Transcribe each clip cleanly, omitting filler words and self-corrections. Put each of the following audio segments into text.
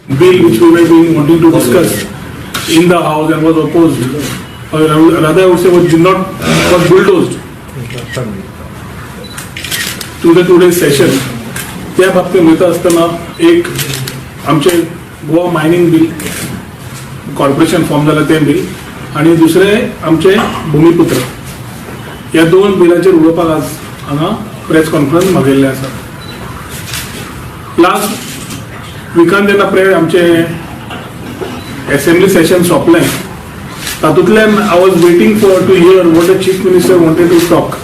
Bill which we were doing, wanting to discuss in the house and was opposed, or rather I would say was not, was bulldozed to the today's session. त्या बाबतीत उलयता आसतना एक आमचे Goa mining bill, corporation form जाला तें bill आनी दुसरें आमचे भुमिपुत्र, ह्या दोन बिलाचेर उलोवपाक आज हांगा प्रेस कॉन्फरन्स मागयल्लें आसा. लास्ट विकान जेन्ना आमचे एसेंब्ली सेशन सोंपलें, तातूंतल्यान I was waiting for to hear what the Chief Minister wanted to talk,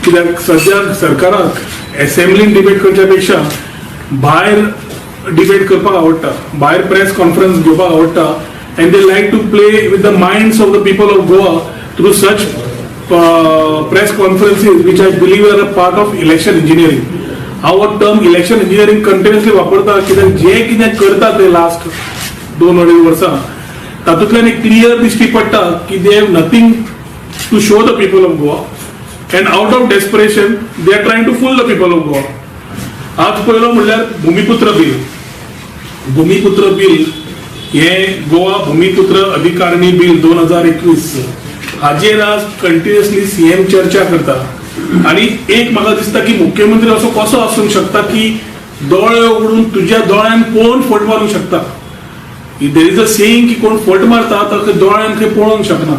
कित्याक सद्या सरकाराक एसेंब्लीन डिबेट करच्या पेक्षा भायर डिबेट करपाक आवडटा, भायर प्रेस कॉन्फरन्स घेवपाक आवडटा, and they like to play with the minds of the people of Goa through such press conferences, which I believe are a part of election engineering. हांव हो टर्म इलेक्शन इंजिनियरींग कंटिन्युअसली वापरता, कित्याक जे कितें करता ते last 2-2.5 वर्सां, तातूंतल्यान एक क्लियर दिश्टी पडटा की they have nothing to show the people of Goa and out of desperation they are trying to fool the people of Goa. आज पयलो म्हणल्यार भुमिपुत्र बील. भुमिपुत्र बील हे गोवा भुमिपुत्र अधिकारणी बील 2021, हाजेर आज कंटिन्युअसली सीएम चर्चा करता आणि एक म्हाका दिसता की मुख्यमंत्री असो कसो आसूंक शकता की दोळे उगडून तुज्या दोळ्यान पळोवन फट मारूंक शकता? There is a saying की कोण फट मारता तर दोळ्यान खंय पळोवंक शकना,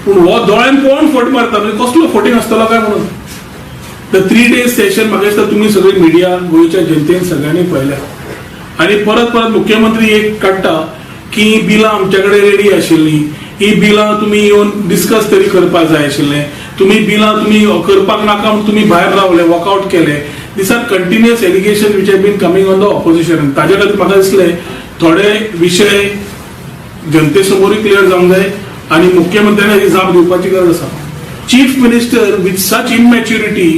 पूण हो दोळ्यान पळोवन फट मारता म्हणजे कसलो फटींग आसतलो काय म्हणून. The 3 days session म्हाका दिसता तुमी सगळी मिडिया, गोंयच्या जनतेन सगळ्यांनी पळयल्या. आणि परत परत मुख्यमंत्री एक काडटा की बिलां आमच्या कडेन रेडी आशिल्लीं, ही बिलां तुमी येवन डिस्कस तरी करपाक जाय आशिल्लें, तुमी बिलां तुमी करपाक नाका म्हणून तुमी भायर रावले, वॉकआउट केले. These are continuous allegation which have been coming on the opposition. ताज्या खातीर म्हाका दिसलें थोडे विशय जनते समोरूय क्लियर जावंक जाय आनी मुख्यमंत्र्यान हाची जाप दिवपाची गरज आसा. Chief Minister with such immaturity,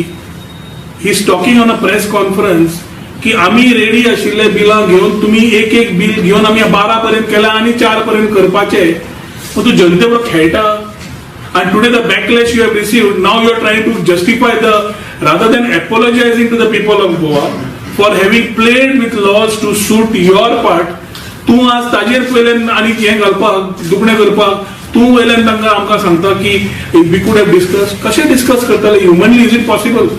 he is talking on a press conference की आमी रेडी आशिल्ले बिलां घेवन, तुमी एक एक बील घेवन आमी 12 पर्यंत केला आनी 4 पर्यंत करपाचे. मग तूं जनते बरोबर खेळटा and today the backlash you have received, now you are trying to justify the, rather than apologizing to the people of Goa for having played with laws to suit your part. तूं आज ताजेर वयल्यान आनी हें घालपाक, दुखणें करपाक तूं वयल्यान तांकां आमकां सांगता की we could have discuss. कशें डिस्कस करतले? Humanly, is it possible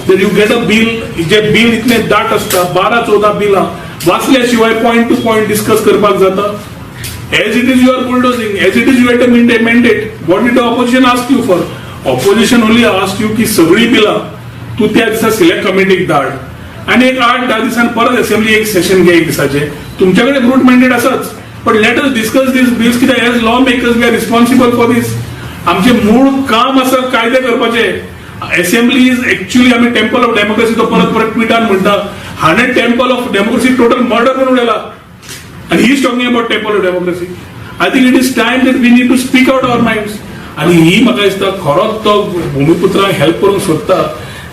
that you get a bill, J bill इतलें दाट आसता, 12-14 बिलां वाचल्या शिवाय पॉयंट टू पॉयंट डिस्कस करपाक जाता? As it is, you are bulldozing. As it is, you had a mandate. What did the opposition ask you for? Opposition only asked you की सगळी बिलां तू त्या दिसा सिलेक्ट कमिटीक धाड आणि एक 8-10 दिसान परत असेंब्ली एक सेशन घे एक दिसाचे. तुमच्याकडे ब्रूट मॅन्डेट आसाच, पण let us discuss these bills, कित्याक as law makers we are responsible for this. आमचे मूळ काम आसा कायदे करपाचे. असेंब्ली is actually, आमी टेम्पल ऑफ डेमोक्रेसी तो परत परत ट्विटान म्हणटा, हाणें temple of democracy total murder करून उडयला and he is talking about temple of democracy. I think it is time that we need to speak out our minds. आणि ही म्हाका दिसता खरोच तो भूमिपुत्रांक हेल्प करूंक सोदता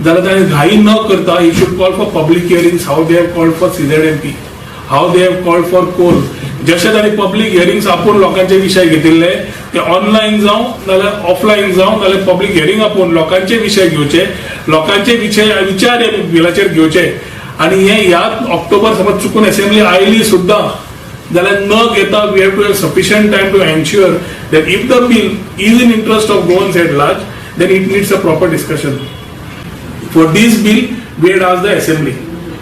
जाल्यार ताणें घाई न करता he should call for public hearings, how they have called for CZMP, how they have called for coal. जशे ताणें पब्लीक हियरिंग्स आपोवन लोकांचे विशय घेतिल्ले, ते ऑनलायन जावं नाल्यार ऑफलायन जावं, नाल्यार पब्लीक हियरींग आपोवन लोकांचे विशय घेवचे, लोकांचे विशय विचार ह्या बिलाचेर घेवचे. आणि हे ह्याच ऑक्टोबर समज चुकून असेंब्ली आयली सुद्दां जाल्यार न घेता we have to have sufficient time to ensure that if the bill is in interest of Goans at large, then it needs a proper discussion. For this bill, we had asked the assembly.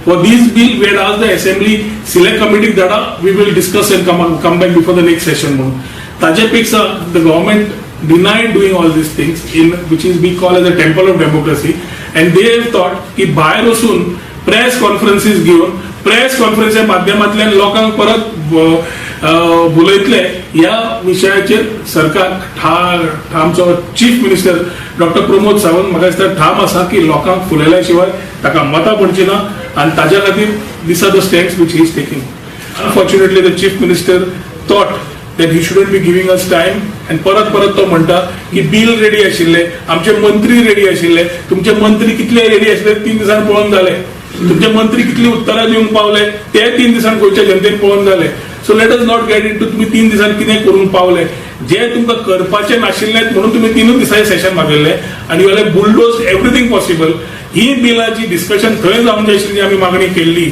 For this bill, we had asked the assembly, select committee धाडा, we will discuss and come back before the next session म्हणून. ताजे पेक्षा the government denied doing all these things in which is we call as a temple of democracy, and they have thought की भायर वचून press कॉन्फरन्सीस घेवन, press कॉन्फरन्सच्या माध्यमांतल्यान लोकांक परत भुलयतले. ह्या विशयाचेर सरकार आमचो chief minister doctor Pramod Sawant म्हाका दिसता ठाम आसा की लोकांक फुलयल्या शिवाय ताका मतां पडची ना आनी ताज्या खातीर these are the stands which he is taking. Unfortunately, the Chief Minister thought that he shouldn't be giving us time and परत परत तो म्हणटा की बिल रेडी आशिल्ले, आमचे मंत्री रेडी आशिल्ले. तुमचे मंत्री कितले रेडी आशिल्ले 3 दिसांनी पळोवन जाले. तुमचे मंत्री कितली उत्तरां दिवंक पावले ते 3 दिसांनी गोंयच्या जनतेन पळोवन जाले. So let us not get into तुमी 3 दिसांनी कितें करूंक पावले. जे तुमकां करपाचें नाशिल्लें म्हणून तुमी तिनूच दिसांनी सेशन मागयल्लें आनी you have bulldoze everything possible. ही बिलाची डिस्कशन थंय जावंक जाय आशिल्ली, आमी मागणी केल्ली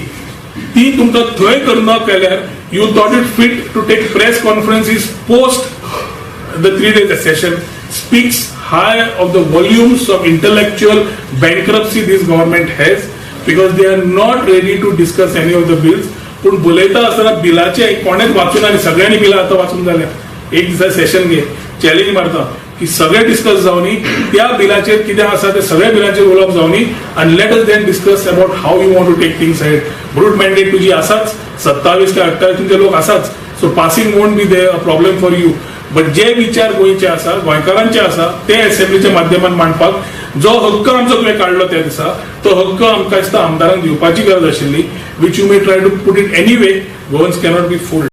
ती तुमकां थंय करना केल्यार You thought it fit to take press conferences post the 3 days session speaks high of the volumes of intellectual bankruptcy this government has, because they are not ready to discuss any of the bills. पूण बरयता आसतना बिलाचे कोणेच वाचून आनी सगळ्यांनी बिलां आतां वाचून जाल्या. एक दिसा सेशन घे, चॅलेंज मारता की सगळे डिस्कस जावनी, त्या बिलाचेर कितें आसा ते सगळ्या बिलाचेर उलोवप जावनी आनी let us then discuss about how you want to take things ahead. Brute mandate तुजी आसाच, 27 काय 28 तुमचे लोक आसाच, so passing won't be the problem for you. But जे विचार गोंयचे आसा, गोंयकारांचे आसा, ते असेंब्लीच्या माध्यमान मांडपाक जो हक्क आमचो तुवें काडलो त्या दिसा, तो हक्क आमकां दिसता आमदारांक दिवपाची गरज आशिल्ली, which you may try to put it anyway. Goans cannot be fooled.